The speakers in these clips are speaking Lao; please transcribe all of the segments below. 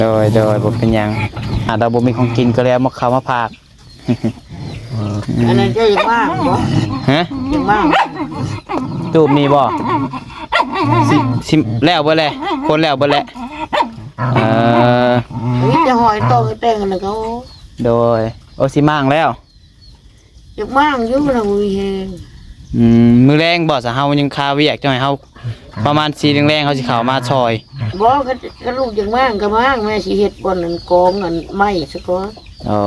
ໂດຍ ໂດຍ ບໍ່ເປັນຫຍັງ ຫາກວ່າບໍ່ມີຂອງກິນກໍເລີຍເອົາມາເຂົ້າມາຝາກ. ອັນນັ້ນເຈົ້າຢາກມາບໍ່? ຮະ? ຢາກມາ? ຕູບນີ້ບໍ່? ຊິ ຊິແລ້ວເບິດແຫຼະ ຄົນແລ້ວເບິດແຫຼະ. ເອີ ມີແຕ່ຫອຍຕອງແຕ່ງ ແລ້ວກໍ ໂດຍ ໂອ ຊິມ້າງແລ້ວ. ຢາກມ້າງຢູ່ນະ ບໍ່ມີແຮງ. ອືມ ມື້ແລງບໍ່ ສະເຮົາຍັງຄາວຽກ ຈັ່ງໃຫ້ເຮົາ ປະມານສີ່ແລງໆ ເຮົາຊິເຂົ້າມາຊ່ອຍ. ບໍ່ ຄັນ ຄັນລູກຢາກມ້າງກໍມ້າງ ແມ່ຊິເຮັດບ່ອນອັນກອງອັນໄມ້ຊະກ່ອນ. ໂອ້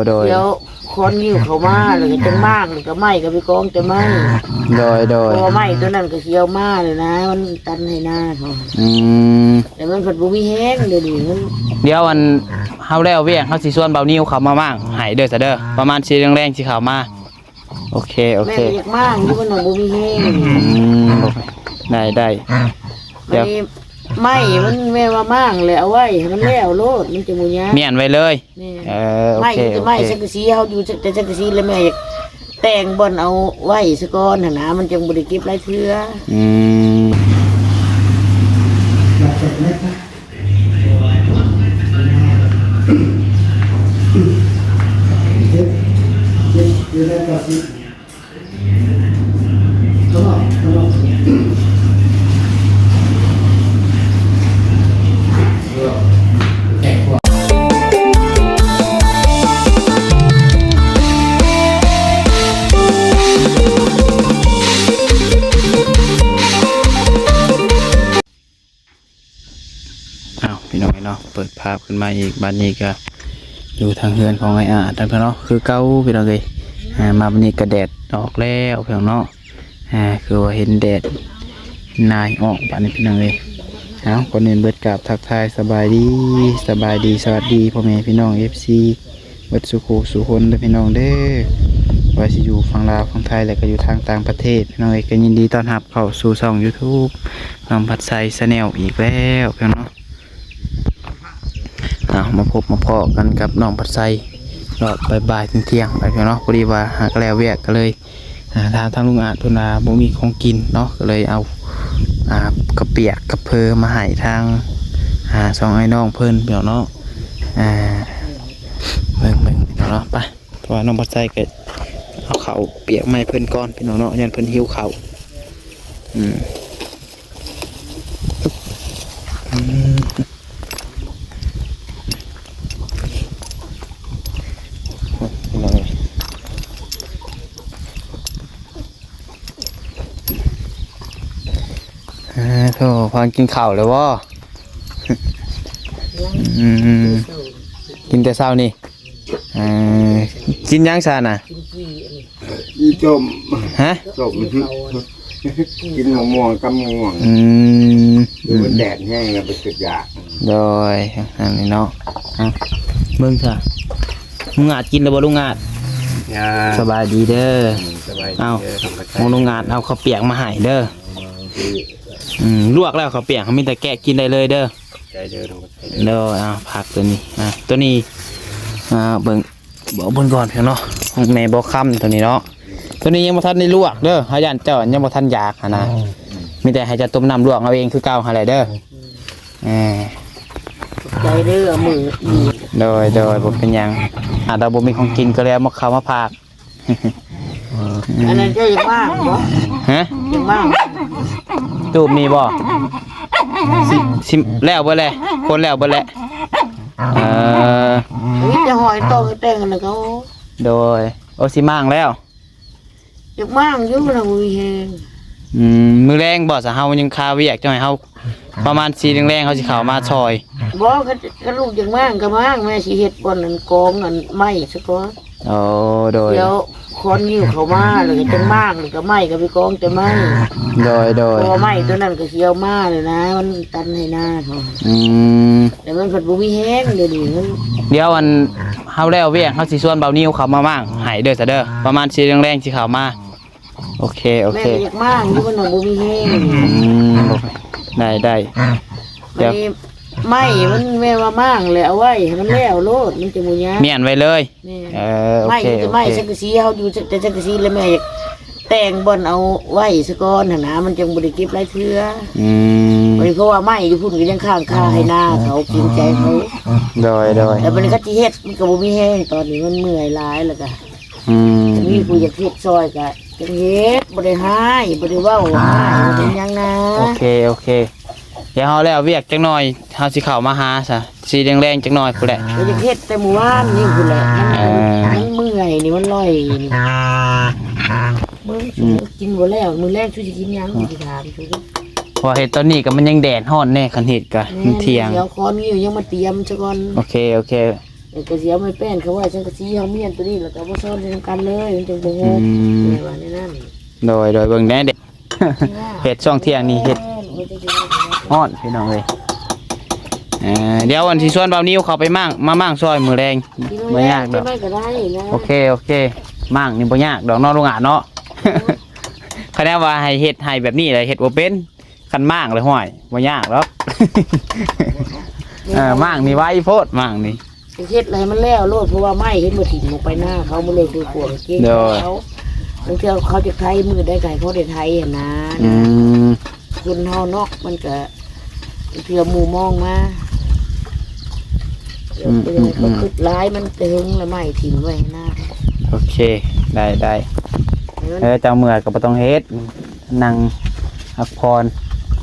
ໂດຍ ດຽວຄອນຫິ້ວເຂົ້າມາ ແລ້ວກໍຈັ່ງມ້າງ ແລ້ວກໍໄມ້ກໍໄປກອງແຕ່ໄມ້. ໂດຍ ໂດຍ ເພາະວ່າໄມ້ຕົວນັ້ນກໍຊິເອົາມາແລ້ວນະ ມັນຕັນໄຮ່ນາເຮົາ. ອືມ ແຕ່ມັນພັດບໍ່ມີແຮງ ດຽວນີ້ມັນ ດຽວອັນ ເຮົາແລ້ວວຽກ ເຮົາຊິຊວນບ່າວນິວເຂົ້າມາມ້າງໃຫ້ເດີ ຊະເດີ ປະມານສີ່ແລງໆ ຊິເຂົ້າມາ. ໂອເຄ ໂອເຄ ແມ່ກໍຢາກມ້າງຢູ່ ມັນບໍ່ມີແຮງ. ອືມ ໄດ້ ໄດ້ ບາດນີ້ໄມ້ມັນແມ່ວ່າມ້າງແລ້ວ ເອົາໄວ້ໃຫ້ມັນແລ້ວໂລດ ມັນຈະບໍ່ຍາກ ມ້ຽນໄວ້ເລີຍ. ແມ່ນ ເອີ ໂອເຄ ໄມ້ກໍໄມ້ ໂອເຄ ສັງກະສີ ເຮົາຢູ່ແຕ່ສັງກະສີ ແລ້ວແມ່ຢາກແຕ່ງບ່ອນເອົາໄວ້ຊະກ່ອນຫັ້ນນະ ມັນຈັ່ງບໍ່ໄດ້ເກັບຫຼາຍເທື່ອ. ອືມ ອ້າວ ພີ່ນ້ອງເອີຍເນາະ ເປີດພາບຂຶ້ນມາອີກ ບາດນີ້ກະຢູ່ທາງເຮືອນຂອງອ້າຍອາດແລ້ວເນາະ ຄືເກົ່າພີ່ນ້ອງເອີຍ. ອ່າ ມາບາດນີ້ກະແດດອອກແລ້ວພີ່ນ້ອງເນາະ ອ່າ ຄືວ່າເຫັນແດດນາຍອອກບາດນີ້ພີ່ນ້ອງເອີຍ. ເອົາ ກ່ອນອື່ນເບິດກາບທັກທາຍສະບາຍດີ ສະບາຍດີ ສະຫວັດດີພໍ່ແມ່ພີ່ນ້ອງ ເອັຟຊີ ເບິດສູ່ຄູ່ສູ່ຄົນເດີພີ່ນ້ອງເດີ ວ່າຊິຢູ່ຝັ່ງລາວຝັ່ງໄທ ແລະກໍຢູ່ທາງຕ່າງປະເທດ ພີ່ນ້ອງເອີຍ ກໍຍິນດີຕ້ອນຮັບເຂົ້າສູ່ຊ່ອງຢູທູບ ນ້ອງພັດໄຊ Channel ອີກແລ້ວພີ່ນ້ອງເນາະ. ເອົາ ມາພົບມາພໍ້ກັນກັບນ້ອງພັດໄຊ ລອບບ່າຍໆ ທ່ຽງໆ ໄປພີ່ນ້ອງເນາະ ພໍດີວ່າຫາກະແລ້ວວຽກກໍເລີຍ ອ່າ ທາງ ທາງລຸງອາດເພິ່ນວ່າບໍ່ມີຂອງກິນເນາະ ກໍເລີຍເອົາ ອ່າ ເຂົ້າປຽກກັບເພີມາໃຫ້ທາງ ອ່າ ສອງອ້າຍນ້ອງເພິ່ນພີ່ນ້ອງເນາະ. ອ່າ ເບິ່ງໆ ເນາະ ໄປ ເພາະວ່ານ້ອງພັດໄຊກໍເອົາເຂົ້າປຽກມາໃຫ້ເພິ່ນກ່ອນພີ່ນ້ອງເນາະ ຢ້ານເພິ່ນຫິວເຂົ້າ. ອືມ ອືມ ພີ່ນ້ອງເອີຍ ອ່າ ໂທ ພາກັນກິນເຂົ້າແລ້ວບໍ່? ອືມ ກິນແຕ່ເຊົ້ານີ້. ເອີ ກິນຫຍັງຊະນະ? ກິນຈີ່ອັນນີ້ ອີສົ້ມ ຮະ? ສົ້ມ ກິນໝາກມ່ວງກັບໝາກມ່ວງ. ອືມ ມັນແດດແຮງແລ້ວໄປຄິດຢາກ. ໂດຍ ອັນນີ້ເນາະ ເອົາ ເບິ່ງຊະ ລຸງອາດກິນແລ້ວບໍ່ ລຸງອາດ? ສະບາຍດີເດີ. ອືມ ສະບາຍດີເດີ. ເອົາ ລຸງອາດເອົາເຂົ້າປຽກມາໃຫ້ເດີ. ອືມ ລວກແລ້ວເຂົ້າປຽກ ມີແຕ່ແກະກິນໄດ້ເລີຍເດີ. ໃຈເດີ ໂດຍ ເອົາ ຜັກຕົວນີ້ ອ່າ ຕົວນີ້ ອ່າ ເບິ່ງ ບອກເພິ່ນກ່ອນເນາະ ຂອງແມ່ບໍ່ຄຳຕົວນີ້ເນາະ. ຕົວນີ້ຍັງບໍ່ທັນໄດ້ລວກເດີ ເຮົາຢ້ານເຈົ້າຍັງບໍ່ທັນຢາກຫັ້ນນະ. ອືມ ມີແຕ່ໃຫ້ເຈົ້າຕົ້ມນ້ຳລວກເອົາເອງຄືເກົ່າຫັ້ນແຫຼະເດີ. ອືມ ເອີ ໃຈເດີ ມື້ ໂດຍ ໂດຍ ບໍ່ເປັນຫຍັງ ຫາກວ່າບໍ່ມີຂອງກິນກໍເລີຍເອົາມາເຂົ້າມາຝາກ. ອັນນັ້ນເຈົ້າຢາກມາບໍ່? ຮະ? ຢາກມາ? ຕູບນີ້ບໍ່? ຊິ ຊິແລ້ວເບິດແຫຼະ ຄົນແລ້ວເບິດແຫຼະ. ເອີ ມີແຕ່ຫອຍຕອງແຕ່ງ ແລ້ວກໍ ໂດຍ ໂອ ຊິມ້າງແລ້ວ. ຢາກມ້າງຢູ່ນະ ບໍ່ມີແຮງ. ອືມ ມື້ແລງບໍ່ ສະເຮົາຍັງຄາວຽກ ຈັ່ງໃຫ້ເຮົາ ປະມານສີ່ແລງໆ ເຮົາຊິເຂົ້າມາຊ່ອຍ. ບໍ່ ຄັນ ຄັນລູກຢາກມ້າງກໍມ້າງ ແມ່ຊິເຮັດບ່ອນອັນກອງອັນໄມ້ຊະກ່ອນ. ໂອ້ ໂດຍ ດຽວຄອນຫິ້ວເຂົ້າມາ ແລ້ວກໍຈັ່ງມ້າງ ແລ້ວກໍໄມ້ກໍໄປກອງແຕ່ໄມ້. ໂດຍ ໂດຍ ເພາະວ່າໄມ້ຕົວນັ້ນກໍຊິເອົາມາແລ້ວນະ ມັນຕັນໄຮ່ນາເຮົາ. ອືມ ແຕ່ມັນພັດບໍ່ມີແຮງ ດຽວນີ້ມັນ ດຽວອັນ ເຮົາແລ້ວວຽກ ເຮົາຊິຊວນບ່າວນິວເຂົ້າມາມ້າງໃຫ້ເດີ ຊະເດີ ປະມານສີ່ແລງໆ ຊິເຂົ້າມາ. ໂອເຄ ໂອເຄ ແມ່ກໍຢາກມ້າງຢູ່ ມັນບໍ່ມີແຮງ. ອືມ ໄດ້ ໄດ້ ບາດນີ້ໄມ້ມັນແມ່ວ່າມ້າງແລ້ວ ເອົາໄວ້ໃຫ້ມັນແລ້ວໂລດ ມັນຈະບໍ່ຍາກ ມ້ຽນໄວ້ເລີຍ. ແມ່ນ ເອີ ໂອເຄ ໄມ້ກໍໄມ້ ໂອເຄ ສັງກະສີ ເຮົາຢູ່ແຕ່ສັງກະສີ ແລ້ວແມ່ຢາກ ແຕ່ງບ່ອນເອົາໄວ້ສາກ່ອນຫັ້ນນະ ມັນຈັ່ງບໍ່ໄດ້ເກັບຫຼາຍເທື່ອ. ອືມ ບັດນີ້ເພາະວ່າໄມ້ຢູ່ພຸ້ນກໍຍັງຄ້າງຄາໃຫ້ນາເຂົາ ເກງໃຈເຂົາ. ໂດຍ ໂດຍ ແລ້ວບັດນີ້ເຂົາຊິເຮັດ ມັນກໍບໍ່ມີແຮງ ຕອນນີ້ມັນເມື່ອຍຫຼາຍ ແລ້ວກໍ ອືມ ມີຜູ້ຢາກເຮັດຊ່ອຍກໍຈັ່ງເຮັດ ບໍ່ໄດ້ຮ້າຍ ບໍ່ໄດ້ເວົ້າຮ້າຍ ບໍ່ໄດ້ຫຍັງນະ. ໂອເຄ ໂອເຄ ດຽວເຮົາແລ້ວວຽກຈັກໜ່ອຍ ເຮົາຊິເຂົ້າມາຫາຊະ ຊິແລງໆຈັກໜ່ອຍພຸ້ນແຫຼະ. ກໍຢາກເຮັດແຕ່ມື້ວານນີ້ພຸ້ນແຫຼະ ມັນ ເອີ ມັນເມື່ອຍນີ້ ມັນລອຍນີ້. ມື້ ອືມ ມື້ກິນບໍ່ແລ້ວ ມື້ແລງຊູຊິກິນຫຍັງ ອືມ ຊິຖາມຊູ. ເພາະວ່າເຮັດຕອນນີ້ກໍມັນຍັງແດດຮ້ອນແດ່ ຄັນເຮັດກໍ ແມ່ນ ມັນທ່ຽງ ດຽວຂໍມີຫຍັງມາຕຽມຊະກ່ອນ. ໂອເຄ ໂອເຄ ເອີ ກໍຊິເອົາໄມ້ແປ້ນເຂົາໄວ້ສັງກະສີ ເຮົາມີອັນຕົວນີ້ ແລ້ວກໍມາຊ້ອນໃສ່ນຳກັນເລີຍ ມັນຈັ່ງບໍ່ຮ້ອນ. ອືມ ແມ່ນວ່າແນວນັ້ນ. ໂດຍ ໂດຍ ເບິ່ງແດ່ ເຮັດຊ່ວງທ່ຽງນີ້ເຮັດຮ້ອນພີ່ນ້ອງເອີຍ. ເອີ ດຽວອັນຊິຊວນບ່າວນິວເຂົ້າໄປມ້າງ ມາມ້າງຊ່ອຍມື້ແລງ ບໍ່ຍາກດອກ. ໂອເຄ ໂອເຄ ມ້າງນີ້ບໍ່ຍາກດອກເນາະ ລຸງອາດເນາະ. ຄັນແນວວ່າໃຫ້ເຮັດໃຫ້ແບບນີ້ລະເຮັດບໍ່ເປັນ ຄັນມ້າງລະ ຫ້ວຍ ບໍ່ຍາກດອກ. ເອີ ມ້າງນີ້ໄວໂພດ ມ້າງນີ້ ເຮັດໃຫ້ມັນແລ້ວໂລດ ເພາະວ່າໄມ້ເຫັນບໍ່ ຖິ້ມອອກໄປນາເຂົາໝົດເລີຍ ຄືຂວາງເກງເຂົາ. ບາງເທື່ອເຂົາຈະໄຖມື້ໃດກໍໃຫ້ເຂົາໄດ້ໄຖຫັ້ນນາ. ອືມ ຄົນເຮົາເນາະ ມັນກະບາງເທື່ອໝູ່ມອງມາ. ອືມ ອືມ ອືມ ມັນຄຶດຫຼາຍ ມັນແຕ່ເຫິງລະໄມ້ຖິ້ມໄວ້ນາ. ໂອເຄ ໄດ້ ໄດ້. ເອີ ເຈົ້າເມື່ອຍກໍບໍ່ຕ້ອງເຮັດ ນັ່ງພັກຜ່ອນ.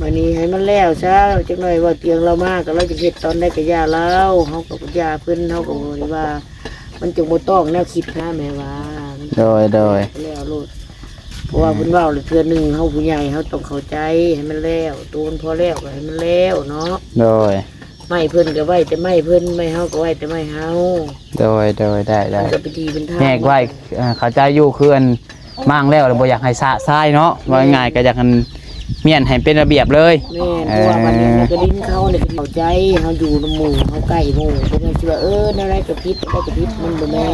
ບາດນີ້ໃຫ້ມັນແລ້ວຊະ ຈັກໜ່ອຍວ່າຕຽງລາວມາ ກໍລາວຈະເຮັດຕອນໃດກໍຢ່າລາວ ເຮົາກໍຢ່າເພິ່ນ ເຮົາກໍບໍ່ໄດ້ວ່າ ມັນຈຶ່ງບໍ່ຕ້ອງແນວຄິດນະ ແມ່ວ່າ. ໂດຍ ໂດຍ ແລ້ວໂລດ ເພາະວ່າເພິ່ນເວົ້າແລ້ວ ເທື່ອໜຶ່ງເຮົາຜູ້ໃຫຍ່ ເຮົາຕ້ອງເຂົ້າໃຈໃຫ້ມັນແລ້ວ ໂຕມັນພໍແລ້ວກໍໃຫ້ມັນແລ້ວເນາະ. ໂດຍ ໄມ້ເພິ່ນກໍໄວ້ແຕ່ໄມ້ເພິ່ນ ໄມ້ເຮົາກໍໄວ້ແຕ່ໄມ້ເຮົາ. ໂດຍ ໂດຍ ໄດ້ ໄດ້ ມັນກໍເປັນທີ່ເປັນທາງ ແຍກໄວ້. ເອີ ເຂົ້າໃຈຢູ່ ຄືອັນມ້າງແລ້ວລະບໍ່ຢາກໃຫ້ຊະຊາຍເນາະ ເວົ້າງ່າຍໆກໍຢາກອັນມ້ຽນໃຫ້ເປັນລະບຽບເລີຍ. ແມ່ນ ເອີ ເພາະວ່າມັນ ມັນກໍດິນເຂົານີ້ ເຂົາເຈົ້າເຂົ້າໃຈ ເຮົາຢູ່ນຳໝູ່ ເຮົາໃກ້ໝູ່ ເພິ່ນກໍຊິວ່າ ເອີ ແນວໃດກໍຜິດ ແນວໃດກໍຜິດ ມັນບໍ່ແມ່ນ.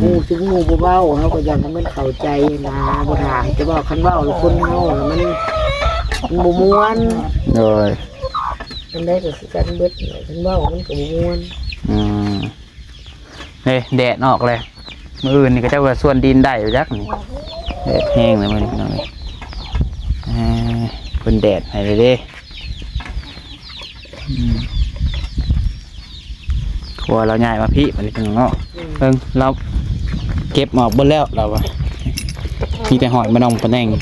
ອືມ ອືມ ອືມ ໝູ່ເຖິງໝູ່ບໍ່ເວົ້າ ເຮົາກໍຢາກໃຫ້ມັນເຂົ້າໃຈນະ ບໍ່ຖ້າໃຫ້ແຕ່ເວົ້າ ຄັນເວົ້າແລ້ວຄົນເຮົານະ ມັນ ມັນບໍ່ມ່ວນ. ໂດຍ ອັນໃດກໍຄືກັນເບິດ ຄັນເວົ້າມັນກໍບໍ່ມ່ວນ. ອືມ ເດ້ ແດດອອກແລ້ວ ມື້ອື່ນນີ້ເຂົາເຈົ້າວ່າສວນດິນໄດ້ຢູ່ຈັກນີ້ ແດດແຮງແລ້ວມື້ນີ້ພີ່ນ້ອງເອີຍ. ອ່າ ເພິ່ນແດດໃຫ້ເດ້ ອືມ ຜົວລາວຍ້າຍມາພີ້ບັດນີ້ພີ່ນ້ອງເນາະ. ອືມ ເບິ່ງລາວເກັບອອກເບິດແລ້ວລາວວ່າ ມີແຕ່ຫອຍມານອງປະແໜ່ງ. ອືມ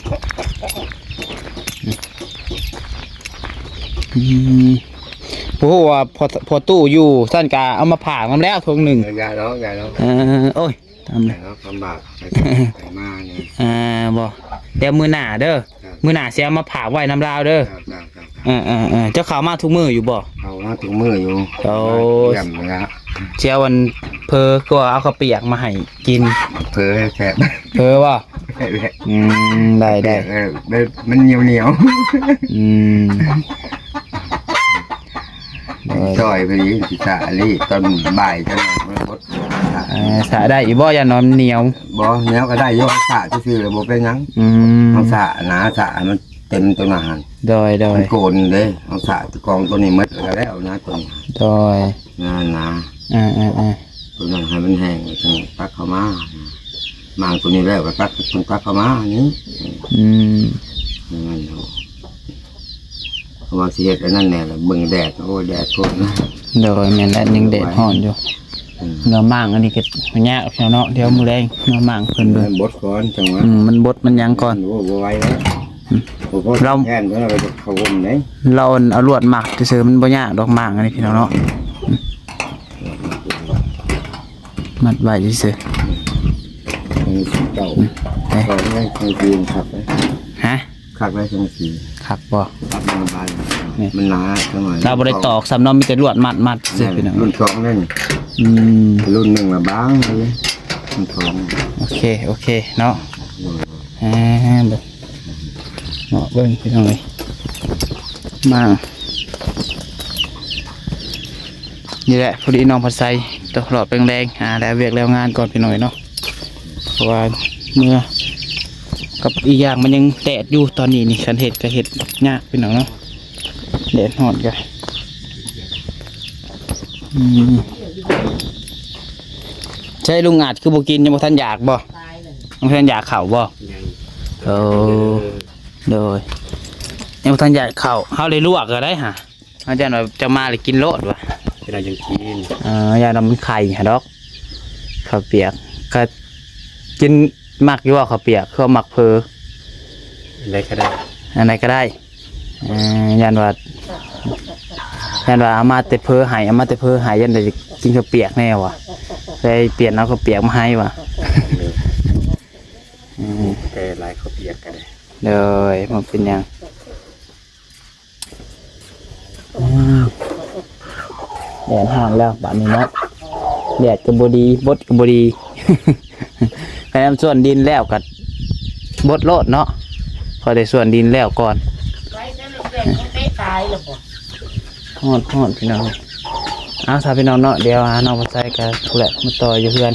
ບໍ່ຮູ້ວ່າພໍ່ ພໍ່ຕູ້ຢູ່ຊັ້ນກະເອົາມາຝາກນຳແລ້ວຖົງໜຶ່ງ. ເອີ ຢ່າດອກ ຢ່າດອກ. ເອີ ໂອ້ຍ ຕາມເລີຍ ເນາະ ລຳບາກໄປ ໄປມານີ້. ອ່າ ບໍ່ ດຽວມື້ໜ້າເດີ ມື້ໜ້າຊິເອົາມາຝາກໄວ້ນຳລາວເດີ. ເຈົ້າ ເຈົ້າ ເຈົ້າ ເຈົ້າ ເອີ ເຈົ້າເຂົ້າມາທຸກມື້ຢູ່ບໍ່? ເຂົ້າມາທຸກມື້ຢູ່. ໂອ້ຍ ຢ້ຽມນີ້ລະ ຊິເອົາອັນເຜີ ກໍເອົາເຂົ້າປຽກມາໃຫ້ກິນ. ເຜີແຊບ ເຜີບໍ່? ອືມ ໄດ້ ໄດ້ ເອີ ແບບມັນໜຽວໆ. ອືມ ໂດຍ ຊ່ອຍພໍດີ ຊິສະອີ່ຫຼີ ຕອນບ່າຍຈັກໜ່ອຍມັນບົດ. ເອີ ສະໄດ້ອີ່ບໍ່? ຢ້ານວ່າມັນໜຽວ. ບໍ່ ໜຽວກໍໄດ້ຢູ່ ເອົາສະຊື່ໆ ແລ້ວບໍ່ເປັນຫຍັງ. ອືມ ເອົາສະນະ ສະໃຫ້ມັນເຕັມຕົວນັ້ນ. ໂດຍ ໂດຍ ມັນໂກນເດ້ ເອົາສະກອງຕົວນີ້ໝົດ ແລ້ວກໍແລ້ວນະ ຕົວນີ້. ໂດຍ ນັ້ນນະ ເອີໆໆ ຕົວນັ້ນໃຫ້ມັນແຫ້ງ ແລ້ວຈຶ່ງຕັກເຂົ້າມາ ມ້າງຕົວນີ້ແລ້ວກໍຕັກ ຈຶ່ງຕັກເຂົ້າມານີ້. ອືມ ນັ້ນເນາະ ເພາະວ່າຊິເຮັດອັນນັ້ນແດ່ລະ ເບິ່ງແດດ ໂອ້ຍ ແດດໂພດນະ. ໂດຍ ແມ່ນແຫຼະ ຍັງແດດຮ້ອນຢູ່. ອືມ ເນື້ອມ້າງອັນນີ້ກໍຍາກເນາະ ດຽວມື້ແລງເນື້ອມ້າງເພິ່ນເບິ່ງ ມັນບົດກ່ອນຈັງຫວະ. ອືມ ມັນບົດມັນຫຍັງກ່ອນ ໂອ້ ບໍ່ໄຫວແລ້ວ. ອືມ ບໍ່ພໍ ລາວ ແທນເພິ່ນເອົາໄປເຂົ້າຮົ່ມເດ້ ລາວເອົາລວດມັດຊື່ໆ ມັນບໍ່ຍາກດອກ ມ້າງອັນນີ້ພີ່ນ້ອງເນາະ. ອືມ ມັດໄວ້ຊື່ໆ. ອືມ ເຈົ້າ ອືມ ເອີ ສອງໄວ້ ສັງກະສີຄັກເດ້. ຮະ? ຄັກໄດ້ສັງກະສີ. ຄັກບໍ່? ຄັກມາບານ ນີ້ ມັນໜາຈັກໜ້ອຍ. ລາວບໍ່ໄດ້ຕອກຊ້ຳເນາະ ມີແຕ່ລວດມັດໆຊື່ພີ່ນ້ອງ. ລຸ້ນສອງເດ້ນີ້. ອືມ ລຸ້ນໜຶ່ງລະບາງເລີຍ ລຸ້ນສອງ. ໂອເຄ ໂອເຄເນາະ. ໂດຍ ອ່າ ເບິ່ງ ເນາະ ເບິ່ງພີ່ນ້ອງເອີຍ ມາ ນີ້ແຫຼະ ພໍດີນ້ອງພັດໄຊຕະຫຼອດແປງແລງ ຫາແລ້ວວຽກແລ້ວງານກ່ອນພີ່ນ້ອງເອີຍເນາະ ເພາະວ່າເມື່ອ ກັບອີກຢ່າງມັນຍັງແດດຢູ່ຕອນນີ້ນີ້ ຄັນເຮັດກໍເຮັດຍາກພີ່ນ້ອງເນາະ ແດດຮ້ອນກໍ ອືມ ໃຊ່ ລຸງອາດຄືບໍ່ກິນ ຍັງບໍ່ທັນຢາກບໍ່? ບໍ່ທັນຢາກເຂົ້າບໍ່? ຍັງ. ໂອ້ ເອີ ໂດຍ ຍັງບໍ່ທັນຢາກເຂົ້າ. ເຮົາໄດ້ລວກກໍໄດ້ຫາ ເຮົາຢ້ານວ່າເຈົ້າມາແລ້ວກິນໂລດວ່າ ເວລາຍັງກິນ. ເອີ ຢ້ານວ່າມັນໄຂ່ຫາດອກ ເຂົ້າປຽກ. ກໍກິນ ມັກຢູ່ບໍ່ເຂົ້າປຽກ? ຄືວ່າມັກເຝີ ອັນໃດກໍໄດ້ ອັນໃດກໍໄດ້. ເອີ ຢ້ານວ່າ ຢ້ານວ່າເອົາມາແຕ່ເຝີໃຫ້ ເອົາມາແຕ່ເຝີໃຫ້ ຢ້ານໄດ້ກິນເຂົ້າປຽກແນ່ວ່າ ໄດ້ປ່ຽນເອົາເຂົ້າປຽກມາໃຫ້ວ່າ. ອືມ ແຕ່ຫຼາຍເຂົ້າປຽກກໍໄດ້. ໂດຍ ບໍ່ເປັນຫຍັງ. ອືມ ແດດຮ້ອນແລ້ວບາດນີ້ເນາະ ແດດກໍບໍ່ດີ ບົດກໍບໍ່ດີ. ຄັນຊວນດິນແລ້ວກໍບົດໂລດເນາະ ຂໍແຕ່ຊວນດິນແລ້ວກ່ອນ. ຮ້ອນ ຮ້ອນ ພີ່ນ້ອງ. ເອົາຊະພີ່ນ້ອງເນາະ ດຽວຫານ້ອງພັດໄຊກໍພຸ້ນແຫຼະ ມາຕໍ່ຢູ່ເຮືອນ.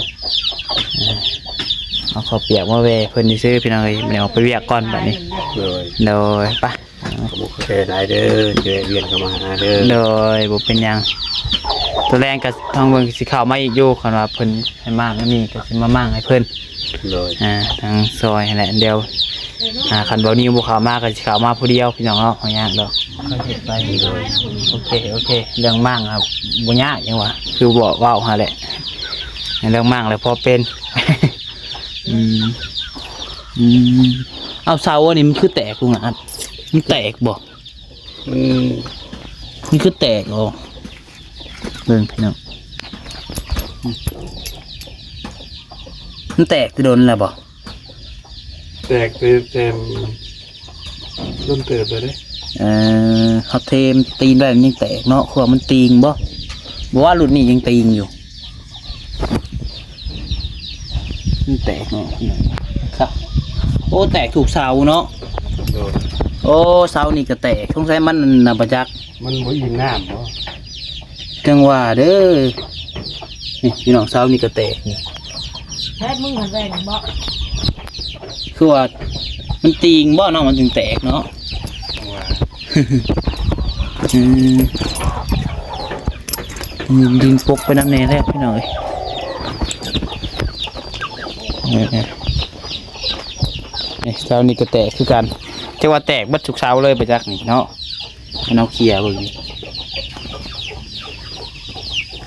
ເອີ ເອົາເຂົ້າປຽກມາແວ່ເພິ່ນຊື່ໆ ພີ່ນ້ອງເອີຍ ແມ່ນອອກໄປວຽກກ່ອນບາດນີ້. ໂດຍ ໂດຍ ໄປ. ຂອບຄຸນຂອບໃຈຫຼາຍເດີ ທີ່ແວ່ວຽນເຂົ້າມາຫາເດີ. ໂດຍ ບໍ່ເປັນຫຍັງ. ຕອນແລງກໍທາງເບິ່ງຊິເຂົ້າມາອີກຢູ່ ຄັນວ່າເພິ່ນໃຫ້ມ້າງອັນນີ້ກໍຊິມາມ້າງໃຫ້ເພິ່ນ. ໂດຍ ອ່າ ທາງຊອຍຫັ້ນແຫຼະ. ດຽວ ອ່າ ຄັນບໍ່ນິວບໍ່ເຂົ້າມາກໍຊິເຂົ້າມາຜູ້ດຽວ ພີ່ນ້ອງເນາະ ບໍ່ຍາກດອກ ເຮົາເຮັດໄປ. ໂດຍ ໂອເຄ ໂອເຄ. ເລື່ອງມ້າງ ອ່າ ບໍ່ຍາກຫຍັງຫວາ ຄືບອກເວົ້າຫັ້ນແຫຼະ ເລື່ອງມ້າງແຫຼະພໍເປັນ. ອືມ ອືມ. ເອົາ ເສົາອັນນີ້ມັນຄືແຕກ ລຸງອາດ? ມັນແຕກບໍ່? ມັນ ມັນຄືແຕກບໍ່? ເບິ່ງພີ່ນ້ອງ ມັນແຕກແຕ່ດົນແລ້ວບໍ່? ແຕກແຕ່ ແຕ່ດົນເຕີບແລ້ວເດ້. ເອີ ເຮົາເທມຕີນໄວ້ມັນຍັງແຕກເນາະ ຄືວ່າມັນຕີງບໍ່? ບໍ່ວ່າລຸ້ນນີ້ຍັງຕີງຢູ່. ມັນແຕກເນາະ ໂອ້ ແຕກທຸກເສົາເນາະ. ໂດຍ ໂອ້ ເສົານີ້ກໍແຕກ ສົງໄສມັນນັ້ນນະ ບໍ່ຈັກ ມັນບໍ່ອີ່ມນ້ຳບໍ? ຈັ່ງວ່າເດີ ນີ້ພີ່ນ້ອງ ເສົານີ້ກໍແຕກນີ້. ແລ້ວມຶງຫັ້ນແວ່ງບໍ? ຄືວ່າມັນຕີງບໍເນາະ ມັນຈຶ່ງແຕກເນາະ. ວ່າ ອືມ ດິນປົກໄປນຳແດ່ແຫຼະພີ່ນ້ອງເອີຍ. ເອີ ເອີ ນີ້ເສົານີ້ກໍແຕກຄືກັນ ຈັກວ່າແຕກເບິດທຸກເສົາເລີຍບໍ່ຈັກນີ້ເນາະ. ໃຫ້ນ້ອງເຄຍເບິ່ງນີ້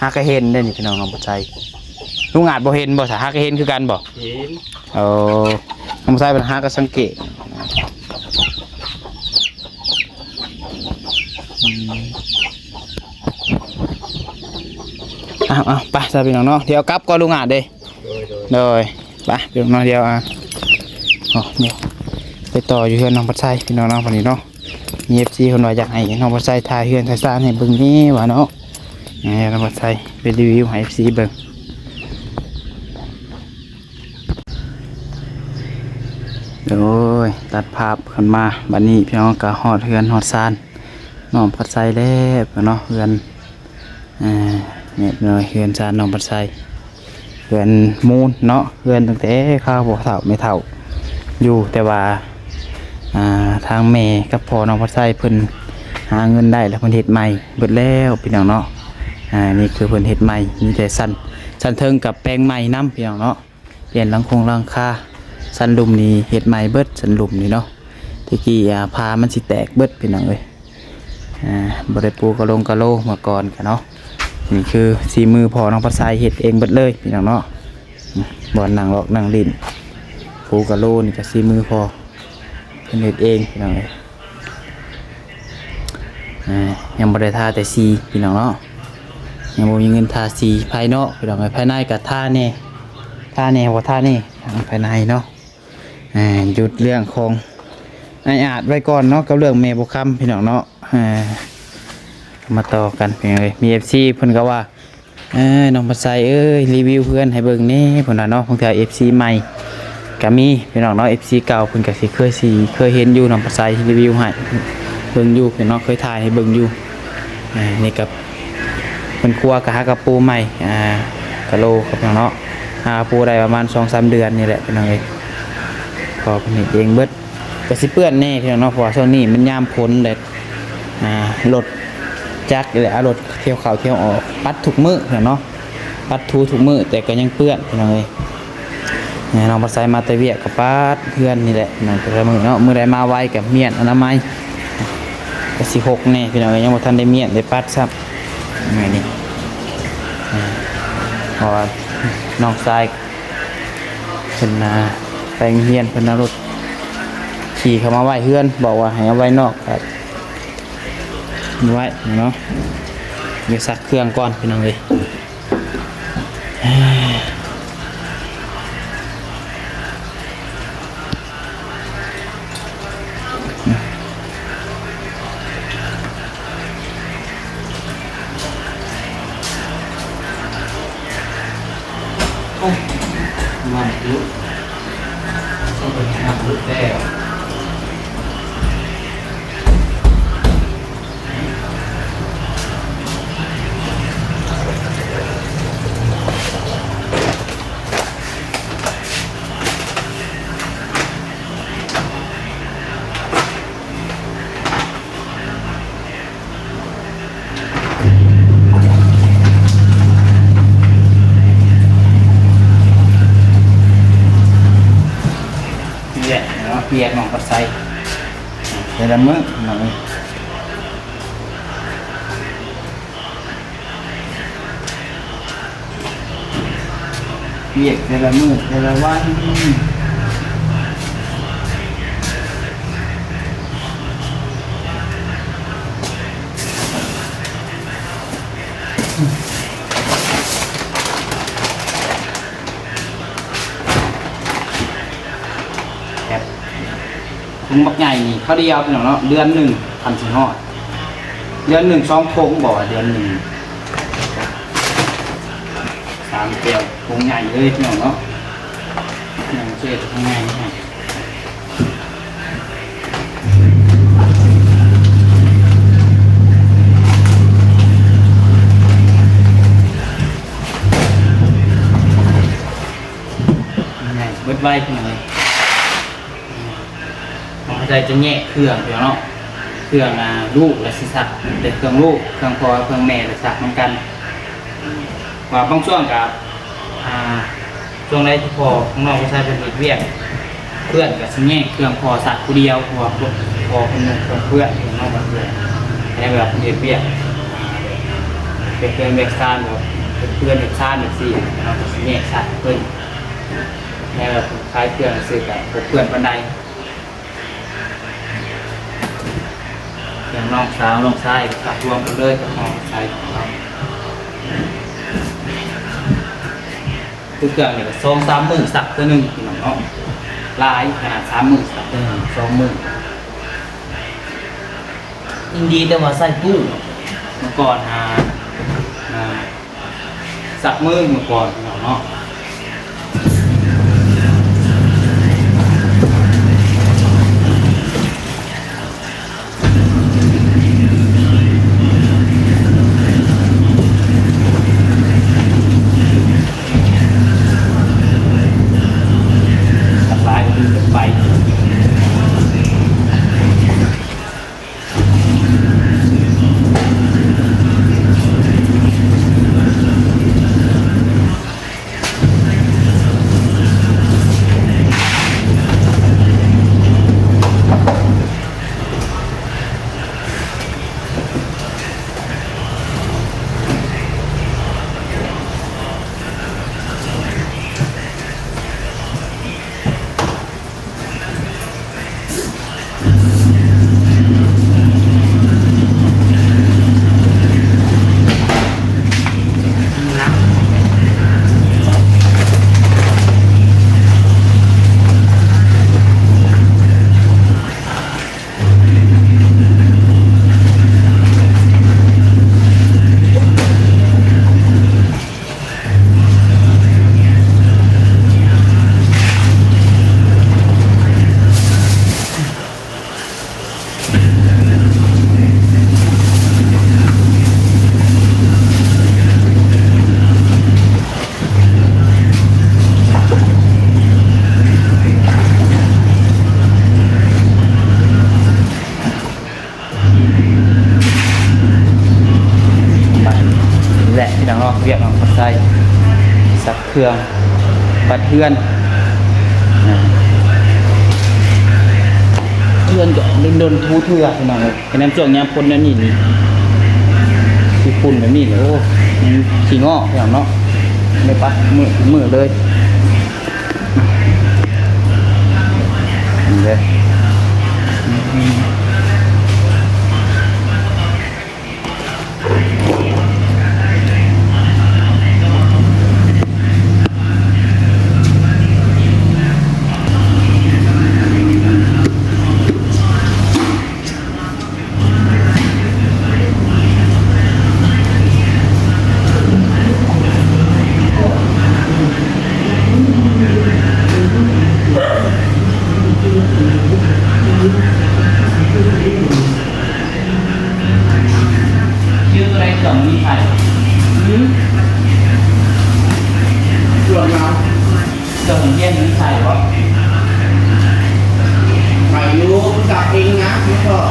ຫາກະເຫັນເດ້ນີ້ພີ່ນ້ອງ ນ້ອງບັດໄຊ. ລຸງອາດບໍ່ເຫັນບໍ່ຊະ? ຫາກະເຫັນຄືກັນບໍ່? ເຫັນ. ເອີ ນ້ອງບັດໄຊເພິ່ນຫາກະສັງເກດ. ອືມ ເອົາ ເອົາ ໄປຊະພີ່ນ້ອງເນາະ ດຽວກັບກ່ອນລຸງອາດເດ້. ໂດຍ ໂດຍ ໂດຍ ໄປພີ່ນ້ອງເນາະ ດຽວ ອ່າ ອໍ ດຽວໄປຕໍ່ຢູ່ເຮືອນນ້ອງບັດໄຊພີ່ນ້ອງເນາະ ບາດນີ້ເນາະ. ມີເອັຟຊີເພິ່ນວ່າຢາກໃຫ້ນ້ອງບັດໄຊຖ່າຍເຮືອນຖ່າຍຊານໃຫ້ເບິ່ງແດ່ວ່າເນາະ. ໃຫ້ນ້ອງບັດໄຊໄປຣີວິວໃຫ້ເອັຟຊີເບິ່ງ. ໂອ້ຍ ຕັດພາບຂຶ້ນມາ ບາດນີ້ພີ່ນ້ອງກໍຮອດເຮືອນຮອດຊານນ້ອງບັດໄຊແລ້ວເນາະ. ເຮືອນ ອ່າ ແມ່ນເຮືອນຊານນ້ອງບັດໄຊ ເຮືອນມູນເນາະ ເຮືອນຕັ້ງແຕ່ຄາວພໍ່ເຖົ້າແມ່ເຖົ້າຢູ່ ແຕ່ວ່າ ອ່າ ທາງແມ່ກັບພໍ່ນ້ອງບັດໄຊເພິ່ນຫາເງິນໄດ້ແລ້ວ ເພິ່ນເຮັດໃໝ່ເບິດແລ້ວພີ່ນ້ອງເນາະ. ອ່າ ນີ້ຄືເພິ່ນເຮັດໃໝ່ ມີແຕ່ຊັ້ນ ຊັ້ນເທິງກັບແປງໃໝ່ນຳພີ່ນ້ອງເນາະ. ປ່ຽນຫຼັງຄົງຫຼັງຄາ ຊັ້ນລຸ່ມນີ້ເຮັດໃໝ່ເບິດ ຊັ້ນລຸ່ມນີ້ເນາະ. ແຕ່ກີ້ ອ່າ ຝາມັນຊິແຕກເບິດພີ່ນ້ອງເອີຍ. ອ່າ ບໍ່ໄດ້ປູກະລົງກະໂລເມື່ອກ່ອນກະເນາະ. ນີ້ຄືສີມືພໍ່ນ້ອງພັດໄຊເຮັດເອງເບິດເລີຍພີ່ນ້ອງເນາະ. ບ່ອນນັ່ງຫຼອກນັ່ງຫຼິ້ນ ປູກະໂລນີ້ກະສີມືພໍ່ເພິ່ນເຮັດເອງພີ່ນ້ອງເອີຍ. ອ່າ ຍັງບໍ່ໄດ້ທາແຕ່ສີພີ່ນ້ອງເນາະ ຍັງບໍ່ມີເງິນທາສີພາຍນອກພີ່ນ້ອງເອີຍ. ພາຍໃນກະທາແດ່ ທາແດ່ບໍ່ທາແດ່ ທາງພາຍໃນເນາະ. ອ່າ ຢຸດເລື່ອງຂອງອ້າຍອາດໄວ້ກ່ອນເນາະ ກັບເລື່ອງແມ່ບົວຄຳພີ່ນ້ອງເນາະ. ອ່າ ມາຕໍ່ກັນພີ່ນ້ອງເອີຍ. ມີເອັຟຊີເພິ່ນກໍວ່າ ເອີ ນ້ອງບັດໄຊເອີຍ ຣີວິວເຮືອນໃຫ້ເບິ່ງແດ່ ເພິ່ນວ່າເນາະ. ບາງເທື່ອເອັຟຊີໃໝ່ກໍມີພີ່ນ້ອງເນາະ ເອັຟຊີເກົ່າເພິ່ນກໍຊິເຄີຍ ຊິເຄີຍເຫັນຢູ່ ນ້ອງບັດໄຊຣີວິວໃຫ້ເບິ່ງຢູ່ພີ່ນ້ອງ ເຄີຍຖ່າຍໃຫ້ເບິ່ງຢູ່. ອ່າ ນີ້ກໍເພິ່ນຄົວກໍຫາກະປູໃໝ່ ອ່າ ກະໂລກັບເນາະ ຫາປູໄດ້ປະມານສອງສາມເດືອນນີ້ແຫຼະພີ່ນ້ອງເອີຍ. ກໍເພິ່ນເຮັດເອງເບິດ ກໍຊິເປື້ອນແດ່ພີ່ນ້ອງເນາະ ເພາະວ່າຊ່ວງນີ້ມັນຍາມຝົນແຫຼະ. ອ່າ ລົດຈັກແຫຼະ ເອົາລົດທ່ຽວເຂົ້າທ່ຽວອອກ ປັດທຸກມື້ເນາະ ປັດຖູທຸກມື້ ແຕ່ກໍຍັງເປື້ອນພີ່ນ້ອງເອີຍ. ນ້ອງປາໄຊມາແຕ່ວຽກກໍປາດເຮືອນນີ້ແຫຼະ ເນາະ ແຕ່ລະມື້ເນາະ ມື້ໃດມາໄວກໍມ້ຽນອະນາໄມ ກໍຊິຫົກແດ່ພີ່ນ້ອງເອີຍ ຍັງບໍ່ທັນໄດ້ມ້ຽນໄດ້ປັດຊ້ຳ ແມ່ນນີ້ ເພາະວ່ານ້ອງຊາຍ ເພິ່ນນະ ໄປໂຮງຮຽນ ເພິ່ນເອົາລົດຂີ່ເຂົ້າມາໄວ້ເຮືອນ ບອກວ່າໃຫ້ເອົາໄວ້ນອກ ກໍໄວ້ເນາະ ດຽວຊັກເຄື່ອງກ່ອນພີ່ນ້ອງເອີຍ. ນີ້ແຫຼະເນາະ ວຽກນ້ອງປາໄຊແຕ່ລະມື້ເນາະ ວຽກແຕ່ລະມື້ແຕ່ລະວັນ. ແບບ ຖົງບັກໃຫຍ່ນີ້ ເຂົ້າດຽວພີ່ນ້ອງເນາະ ເດືອນໜຶ່ງຄັນຊິຮອດ ເດືອນໜຶ່ງສອງຖົງບໍ່ ເດືອນໜຶ່ງ ສາມແກ້ວ ຖົງໃຫຍ່ເລີຍພີ່ນ້ອງເນາະ ເຄື່ອງເສດຖົງໃຫຍ່ນີ້ ເບິດໄວພີ່ນ້ອງເອີຍ ນ້ອງປາໄຊຈະແຍກເຄື່ອງພີ່ນ້ອງເນາະ ເຄື່ອງ ອ່າ ລູກລະຊິຊັກ ແຕ່ເຄື່ອງລູກ ເຄື່ອງພໍ່ເຄື່ອງແມ່ລະຊັກນຳກັນ ວ່າບາງຊ່ວງກະ ອ່າ ຊ່ວງໃດທີ່ພໍ່ຂອງນ້ອງປາໄຊເພິ່ນເຮັດວຽກ ເພື່ອນກະຊິແຍກເຄື່ອງພໍ່ຊັກຜູ້ດຽວ ເພາະວ່າພໍ່ເພິ່ນນຸ່ງເຄື່ອງເພື່ອນ ເນາະ ບາງເທື່ອ ແຕ່ເວລາເພິ່ນເຮັດວຽກ ເຮັດເຮືອນວຽກຊານ ເຮັດເຮືອນເຮັດຊານຈັ່ງຊີ້ ເຮົາກໍຊິແຍກຊັກເພິ່ນ ແຕ່ວ່າຂາຍເຄື່ອງຊື່ກະບໍ່ເປື້ອນປານໃດ. ຢ່າງນ້ອງສາວນ້ອງຊາຍກໍຊັກລວມກັນເລີຍກັບນ້ອງຊາຍ ຄືເຄື່ອງນີ້ກໍສອງສາມມື້ຊັກເທື່ອໜຶ່ງພີ່ນ້ອງເນາະ ຫຼາຍຂະໜາດສາມມື້ຊັກເທື່ອໜຶ່ງ ສອງມື້ ຍັງດີແຕ່ວ່າໃສ່ຕູ້ ເມື່ອກ່ອນຫາ ຫາ ຊັກມືເມື່ອກ່ອນເນາະ ຫຼາຍກໍໄປ. ແລະ ພີ່ນ້ອງເນາະ ວຽກນ້ອງປາໄຊ ຊັກເຄື່ອງ ບັດເຮືອນ ເຮືອນກໍດົນໆ ທຸເທື່ອ ພີ່ນ້ອງເອີຍ. ຂະໜາດຊ່ວງຍາມຝົນແນວນີ້ນີ້ ຂີ້ຝຸ່ນແບບນີ້ນີ້ ໂອ້ ມັນຂີ້ງອກ ພີ່ນ້ອງເນາະ. ໄດ້ປັດມື້ ມື້ເລີຍ ນີ້ເດ້. ຊື່ໂຕໃດ ເຄື່ອງມີໃສ່? ຫືມ? ເຄື່ອງນະ? ເຄື່ອງໂຮງຮຽນມີໃສ່ບໍ່? ໃສ່ຢູ່ ຈັບເອງນະ ມີບໍ່?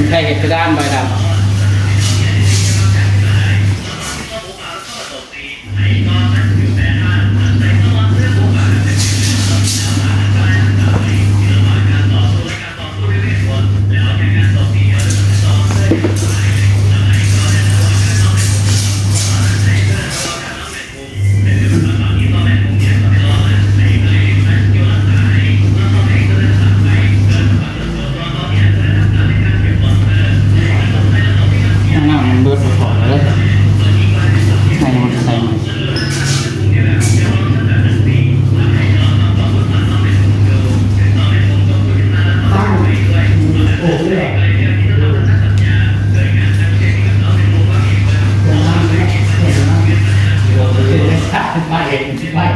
ມີໃຜເຮັດຄືດ້ານໃບດຳ? ນ້ຳມັນເບີດ ບໍ່ພໍເລີຍ ໃຫ້ມັນໃສ່ໃໝ່.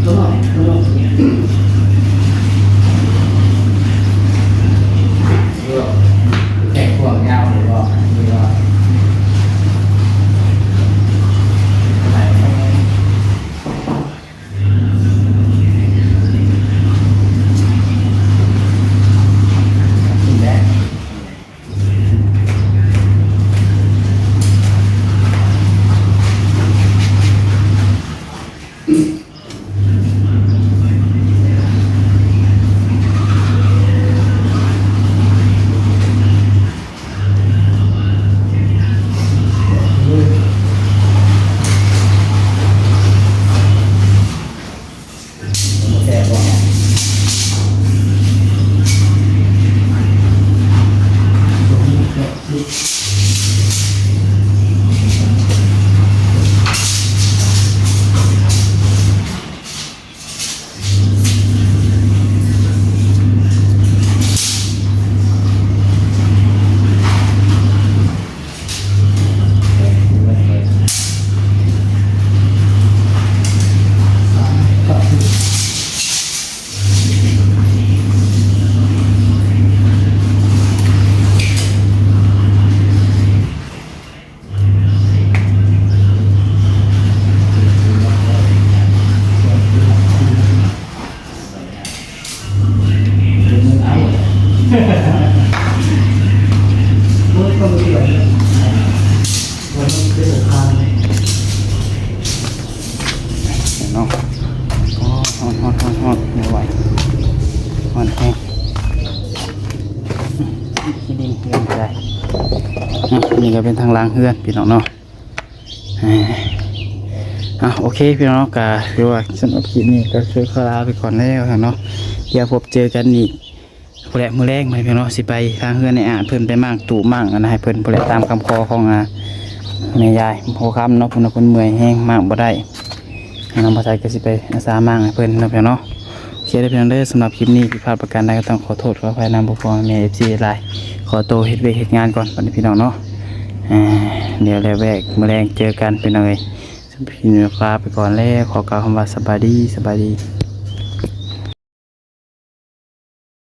Come on, come on. ເນາະ ໂອ້ ຮ້ອນໆໆໆ ບໍ່ໄຫວ ຮ້ອນແຮງ ຂີ້ດິນເຮືອນກະໄດ້ ອາ ນີ້ກະເປັນທາງຫຼັງເຮືອນພີ່ນ້ອງເນາະ ເອີ ເອົາ ໂອເຄພີ່ນ້ອງເນາະ ກະຖືວ່າສຳລັບຄລິບນີ້ກະຊິຂໍລາໄປກ່ອນແລ້ວເນາະ ດຽວພົບເຈີກັນອີກ ພຸ້ນແຫຼະ ມື້ແລງ ພີ່ນ້ອງເນາະ ຊິໄປທາງເຮືອນອ້າຍອາດ ເພິ່ນໄປມ້າງຕູ້ມ້າງອັນນັ້ນໃຫ້ເພິ່ນ ພຸ້ນແຫຼະ ຕາມຄຳຂໍຂອງ ອາ ແມ່ຍາຍໂພຄຳເນາະ ເພິ່ນວ່າເພິ່ນເມື່ອຍແຮງ ມ້າງບໍ່ໄດ້ ທາງນ້ອງພາໄຊກໍຊິໄປອາສາມ້າງໃຫ້ເພິ່ນເນາະ ພີ່ນ້ອງເນາະ ໂອເຄເດີພີ່ນ້ອງເດີ ສຳລັບຄລິບນີ້ຜິດພາດປະການໃດກໍຕ້ອງຂໍໂທດຂໍອະໄພນຳພໍ່ແມ່ ເອັຟຊີ ຫຼາຍ ຂໍໂຕເຮັດວຽກເຮັດງານກ່ອນບັດນີ້ພີ່ນ້ອງເນາະ ອາ ດຽວແລະແວກມື້ແລງເຈີກັນພີ່ນ້ອງເອີຍ ສຳລັບຄລິບນີ້ລາໄປກ່ອນແລ້ວ ຂໍກ່າວຄຳວ່າສະບາຍດີ ສະບາຍດີ.